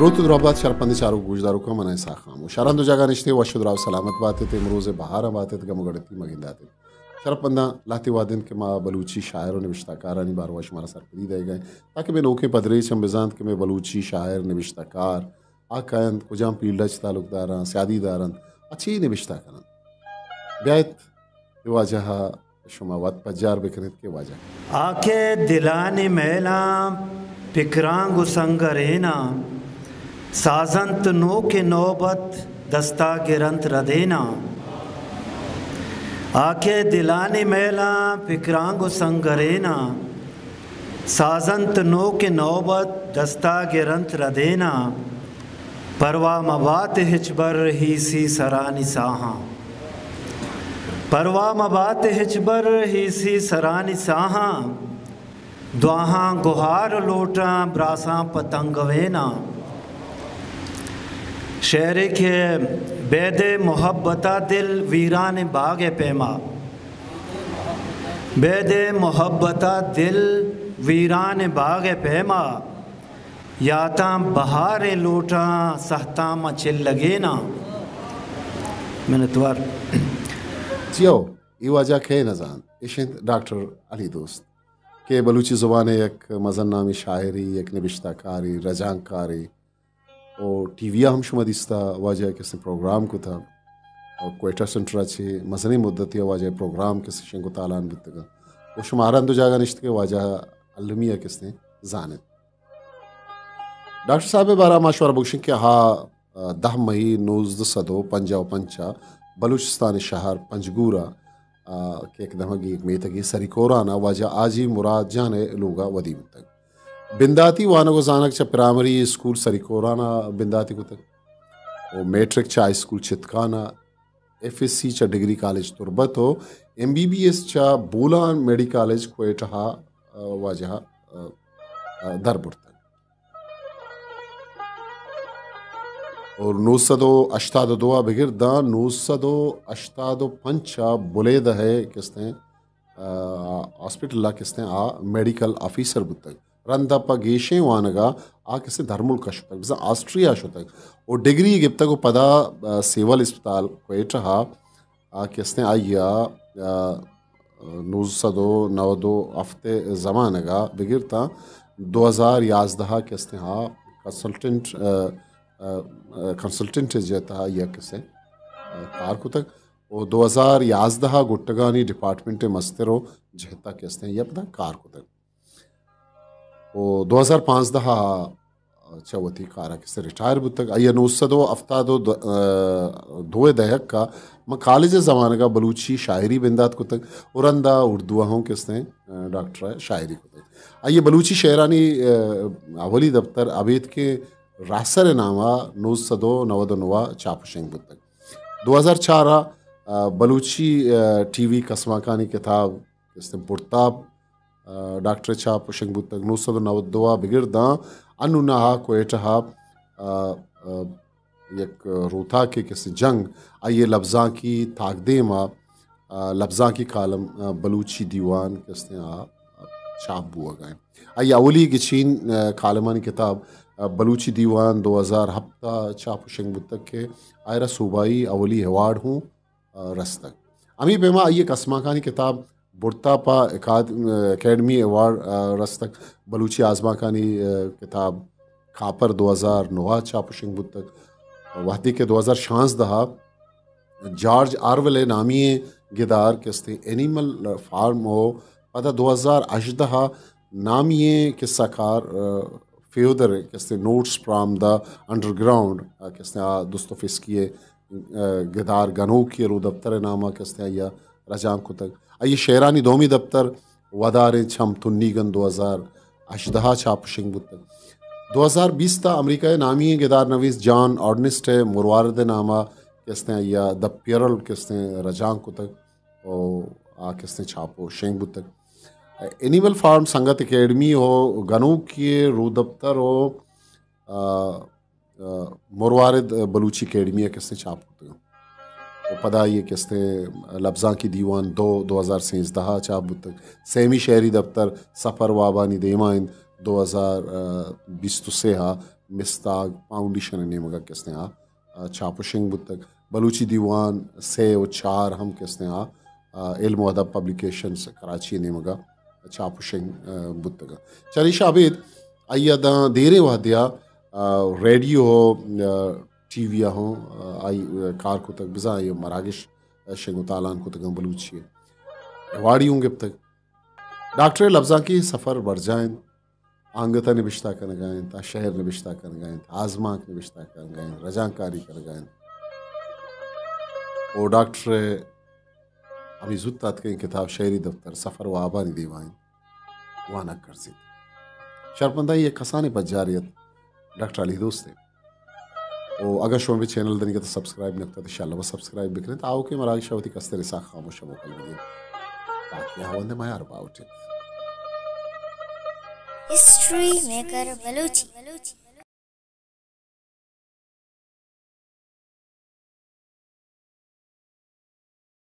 دروت و درابات شرپندیں چاروک گوشداروکاں، من اسحاق خاموش۔ شرند و جاگہ نشتے وش و دراہ و سلامت باتت، امروز بہاراں باتت، گم و گڑتی مگنداتت۔ شرپنداں لہتے وہد انت کہ ما بلوچی شاعر و نبشتہ کارانی باروا شمارا سرپدی دئیگا ایں، تاکہ مئے نوکیں پدریچ ہم بزانت کہ مئے بلوچی شاعر، نبشتہ کار آ کئے انت، کجام فیلڈ ء چہ تعلق دار انت، سیادی دار انت، ء چے نبشتہ کن انت۔ بیایت اے واجہ ء شما وت پجار بکنیت کہ واجہ۔ آ کہ دلانی میلاں پکراں گوں سنگریناں، سازنت نوکیں نوبت دستا گرنت ردیناں۔ آ کہ دلانی میلاں پکراں گوں سنگریناں، سازنت نوکیں نوبت دستا گرنت ردیناں۔ پرواہ مبات ہچبر ہیسی سرانی ساہاں۔ پرواہ مبات ہچبر ہیسی سرانی ساہاں۔ دعاہاں گہار لوٹاں براساں پہ تنگویناں۔ شعرے کہ بیدے محبتا دل ویران باغ پیما۔ بیدے محبتا دل ویران باغ پیما۔ یاتاں بہاریں لوٹاں سہتاں ما چلگیناں۔ منتوار۔ جی ہو، اے واجہ کئے نہ زانت؟ ایش انت ڈاکٹر علی دوست، کہ بلوچی زبان ء یک مزن نامی شاعری، یک نبشتہ کاری، رجانک کاری، و ٹی وی ء ہم شما دیستا واجہ ء کسیں پروگرام کتا، و کوئٹہ سنٹر ء چہ مزنیں مدتے ء واجہ ء پروگرام کسیں شنگ و تالان بوتگ انت۔ و شما ہر ہند و جاگہ نشتگ ء واجہ ء المی ء کسیں زانت۔ ڈاکٹر صاحب ء بارہ ما شمارا بگوشیں کہ آ دہ مئی نوزدہ سد و پنجاہ و پنچ ء بلوچستان ء شہر پنجگور ء، آ، کہ یک دمگی یک میتگی سری کوران ء واجہ حاجی مراد جان ء لوگ ء ودی بوتگ۔ بنداتی وانگ و زانگ چہ پرائمری اسکول سری کوران ء بنداتی کتگ و میٹرک چہ ہائی اسکول چتکان ء، ایف ایس سی چہ ڈگری کالج تربت و ایم بی بی ایس چہ بولان میڈی کالج کوئٹہ ء، آ، واجہ ء، آ، در برتگ۔ اور نو سد و ہشتاد و دو ء بگر داں نو سد و ہشتاد و پنچ ء بلیدہ ء کستیں، آ، ہاسپٹل ء کستیں آ میڈیکل آفیسر بوتگ۔ رند ء پہ گیشیں وانگ ء آ کستیں درملک ء شتگ، بزاں آسٹریا ء شتگ و ڈگری گپتگ و پدا، آ، سیول اسپتال کوئٹہ ء آ کستیں آئی ء، آ، نوزدہ سد و نود و ہفت ء زمانگ ء بگر تاں دو ہزار یازدہ ء کستیں آ کنسلٹنٹ، آ، آ، آ، کنسلٹنٹ ء جہت ء آئی ء کستیں، آ، کار کتگ و دو ہزار یازدہ ء گٹگانی ڈپارٹمنٹ ء مستر و جہت ء کستیں آئی ء پدا کار کتگ۔ و دو ہزار پانزدہ ء چہ وتی کار ء کستیں ریٹائر بوتگ۔ آئی ء نو سد و ہفتاد و دو، آ، دو ء دہک ء من کالج ء زمانگ ء بلوچی شاعری بندات کتگ و رند ء اردو ء ہوں کستیں، آ، ڈاکٹر ء شاعری کتگ۔ آئی ء بلوچی شعرانی، آ، اولی دپتر ابیتکیں راہسر ء نام ء نو سد و نود و نو ء چاپ و شنگ بوتگ۔ دو ہزار چار ء، آ، بلوچی، آ، ٹی وی کسماکانی کتاب کستیں پرتاپ، آ، ڈاکٹر ء چاپ و شنگ بوتگ۔ نو سد و نود و دو ء بگر داں انوں نہا کوئٹہ ء، آ، آ، یک روتاکے کستیں جنگ، آئی ء لبزانکی تاکدیم ء، آ، لبزانکی کالم، آ، بلوچی دیوان کستیں آ، آ، چاپ بوگ ء انت۔ آئی اولی گچین، آ، کالمانی کتاب، آ، بلوچی دیوان دو ہزار ہپت ء چاپ و شنگ بوتگ کہ آئرا صوبائی اولی ایوارڈ ہوں آ، رستگ۔ ہمے پیما آئی ء کسماکانی کتاب برتاپ ء اکاد-، اکیڈمی ایوارڈ، آ، رستگ۔ بلوچی آزمانکانی، آ، کتاب کاپر دو ہزار نو ء چاپ و شنگ بوتگ۔ وہدے کہ دو ہزار شانزدہ ء جارج آرویل ء نامی ئیں گدار کستیں اینیمل فارم و پدا دو ہزار ہژدہ ء نامی ئیں قصہ کار، آ، فیودر کستیں نوٹس فرام دا انڈرگراؤنڈ، آ، کستیں آ دوستوفسکی ء، آ، گدار گنوکی ء رودپتر ء نام ء کستیں آئی ء رجانک کتگ۔ آئی ء شعرانی دومی دپتر وداریں چم تنیگن دو ہزار ہژدہ ء چاپ و شنگ بوتگ۔ دو ہزار بیست ء امریکہ ء نامی ئیں گدار نویس جان آرڈنسٹ ء مروارد ء نام ء کستیں آئی ء دا پیرل کستیں رجانک کتگ و آ کستیں چاپ و شنگ بوتگ۔ اینیمل فارم سنگت اکیڈمی و گنوکی ء رودپتر و، آ، آ، مروارد بلوچی اکیڈمی ء کستیں چاپ کتگ۔ و پدا آئی ء کستیں لبزانکی دیوان دو، دو ہزار سیزدہ ء چاپ بوتگ۔ سیمی شعری دپتر سفر وابانی دیما انت، دو ہزار بیست و سے ء مستاگ فاؤنڈیشن ءِ نیمگ ءَ کہ استیں آ، آ، چاپ و شنگ بوتگ۔ بلوچی دیوان سے و چار ہم کہ استیں آ، آ، علم و ادب پبلیکیشنز کراچی ءِ نیمگ ءَ چاپ و شنگ، آ، بوتگ۔ چریشاں ابید آئی ءَ داں دیریں وہدے ءَ، آ، ریڈیو ءُ، آ، ٹی وی ءَ ہوں، آ، آئی، آ، کار کتگ، بزاں آئی ءَ مراگش، آ، شنگ و تالان کتگ اَنت بلوچی ءِ۔ ایوارڈی ہوں گپتگ۔ ڈاکٹر ءِ لبزانکی سفر برجاہ اِنت۔ آنگت ءَ نبشتہ کنگ ءَ اِنت، آ شعر نبشتہ کنگ ءَ اِنت، آزمانک نبشتہ کنگ ءَ اِنت، رجانکاری کنگ ءَ اِنت۔ او ڈاکٹر ءِ ہمے زوت اتکگیں کتاب شعری دفتر سفر وابانی دیما اِنت، وانگ کرزیت۔ شرپمندانی یک کسانیں پجارے اَت ڈاکٹر علی دوست ءِ۔ او اگاں شما بہ چینل دنیگت سبسکرائب نہ کتگ، انشاءاللہ بہ سبسکرائب بکنیت۔ آؤکیں مراگش ءَ وتی کستر ءِ ساہ خاموش ءَ موکل بدیت۔ باقی ہاوند ءِ میار باوٹ اِنت۔ History maker Balochi.